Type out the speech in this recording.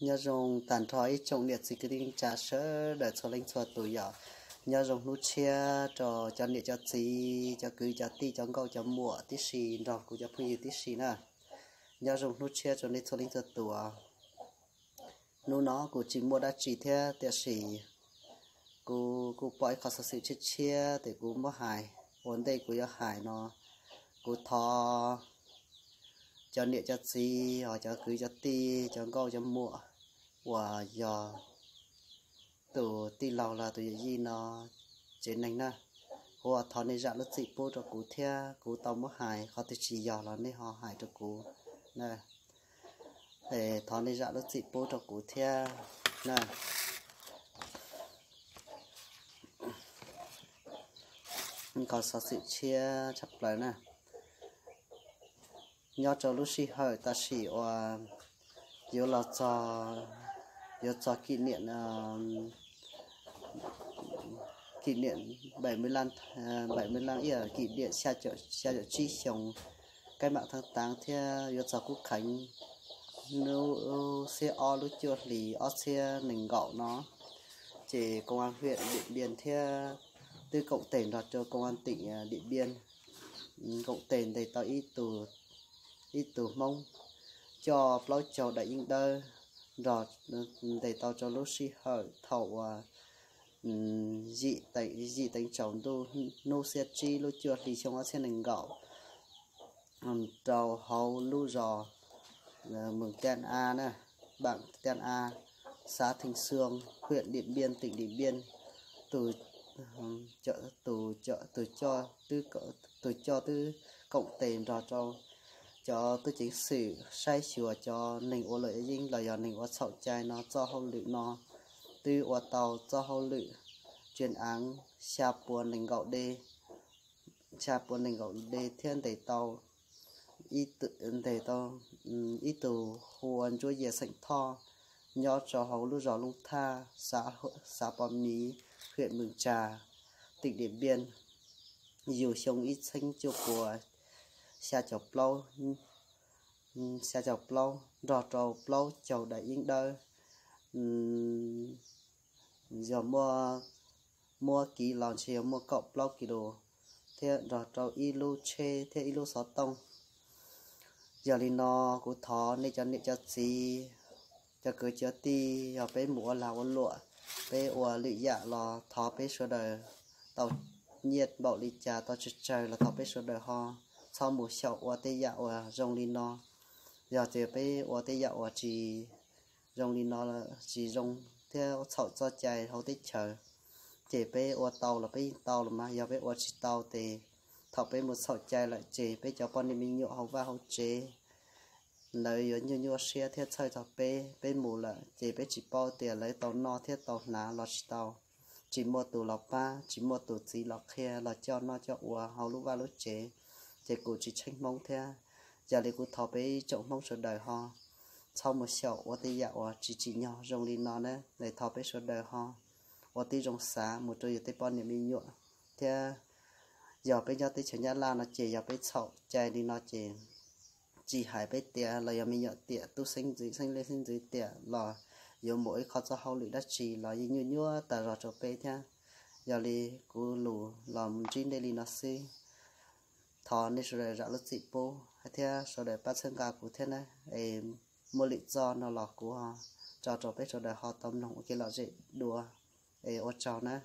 Nyob zoo tag nrho ib tsoom niam txiv kwv tij neej tsa sawv daws txhua leej txhua tus yom. Nyob zoo hnub tshiab rau cov niam cov txiv, cov kwv cov tij, cov nkauj cov muam tib si nrog kuv cov phooj ywg tib si na. Nyob zoo hnub tshiab rau nej txhua leej txhua tus. Hnub no kuv tsis muaj dab tsi thiab tiam sis kuv kuj pom ib qho xov xwm tshiab tshiab ces kuv muab hais. Ua ntej kuv yuav hais no, kuv thov cov niam cov txiv, cov kwv cov tij, cov nkauj cov muam uas yog tus tij laug los tus yawm yij no tsev neeg na, kuv thov nej zam lub txim pub rau kuv thiab. Kuv tau muab hais qhov twg tsis yog los nej ho hais rau kuv na. Thov nej zam lub txim pub rau kuv thiab na. Qhov xov xwm tshiab tshaj plaws na, nyob rau lub sij hawm tam sim uas yuav los txog, yuav txog kỷ niệm bảy mươi lăm, bảy mươi lăm ib kỷ niệm xya caum tsib xyoos cách mạng tháng tám thiab yuav txog kub kheev hnub xiab ob lub cuaj hlis ob txhiab nees nkaum no, ces công an huyện Điện Biên thiab twb koom tes nrog rau công an tỉnh Điện Biên koom tes ntes tau ib tug Hmoob coj plaub caug daim yeeb dawb nrog, ntes tau rau lub sij hawm thaum uas yim teev tsaus ntuj hnub xiab tsib lub cuaj hli xyoo ob txhiab nees nkaum rau hauv lub zos Mường Ten A na, bản Ten A, xã Thanh Sương, huyện Điện Biên, tỉnh Điện Biên. Tus coj twb koom tes nrog rau cov tub ceev xwm saib xyuas cov neeg ua luam yeeb los yog neeg ua txhaum cai no txoj hauj lwm no twb ua tau txoj hauj lwm chuyên án xya pua nees nkaum D, xya pua nees nkaum D thiab ntes tau ntes tau ib tug hu ua Ntsuab Yias xeem Thoj, nyob rau hauv lub zos Looj Thaj, xã Pov Miv, huyện Mường Trà, tỉnh Điện Biên, yug xyoo ib txhiab cuaj pua xya caum plaub, xya caum plaub nrog rau plaub caug daim yeeb dawb, yog muab kiv los ntshe yog muaj kaum plaub kis lus thiab nrog rau ib lub tsheb thiab ib lub xov tooj. Yog li no kuv thov nej cov niam cov txiv, cov kwv cov tij, yog peb mus ua lag ua luam, peb ua lwm yam los thov peb sawv daws tau nyiaj npaum li cas tau tsawg tsawg los thov peb sawv daws ho txhob mus xyaum ua tej yam uas zoo li no. Yog tias peb ua tej yam uas tsis zoo li no, tsis zoo thiab txhaum txoj cai hauv teb chaws, ces peb ua tau los peb yeej tau los mas, yog peb ua tsis tau ces thaum peb mus txhaum cai lawm ces peb cov poj niam me nyuam hauv vaj hauv tsev lawv yuav nyuaj nyuaj siab thiab txhawj txog peb. Peb mus lawm ces peb tsis paub tias lawv tau noj thiab tau hnav los tsis tau, tsis muaj tus los pab, tsis muaj tus txiv los qhia los coj noj coj ua hauv lub vaj lub tsev, ces kuv tsis tsheej Hmoob thiab. Yog li kuv thov peb tsoom Hmoob sawv daws ho txhob mus xyaum ua tej yam uas tsis tsim nyog zoo li no na. Thov peb sawv daws ho ua tib zoo xav mus rau yus tej poj niam me nyuam thiab. Yog peb nyob teb chaws Nyab Laj no ces yog peb txhaum cai li no ces tsis hais peb tiam los yog me nyuam tiam, tub xeeb ntxwv, xeeb leej xeeb ntxwv tiam los yuav mus ib qho txoj hauj lwm dab tsi los yeej nyuaj nyuaj tas zog rau peb thiab. Yog li kuv lus los mus ntsib nej li no xwb. Thov nej sawv daws zam lub txim pub thiab sawv daws pab txhawb nqa kuv thiab na, es muaj lwm txoj no los kuv tso rau peb sawv daws ho tau mloog ua kev lom zem dua, es ua tsaug na.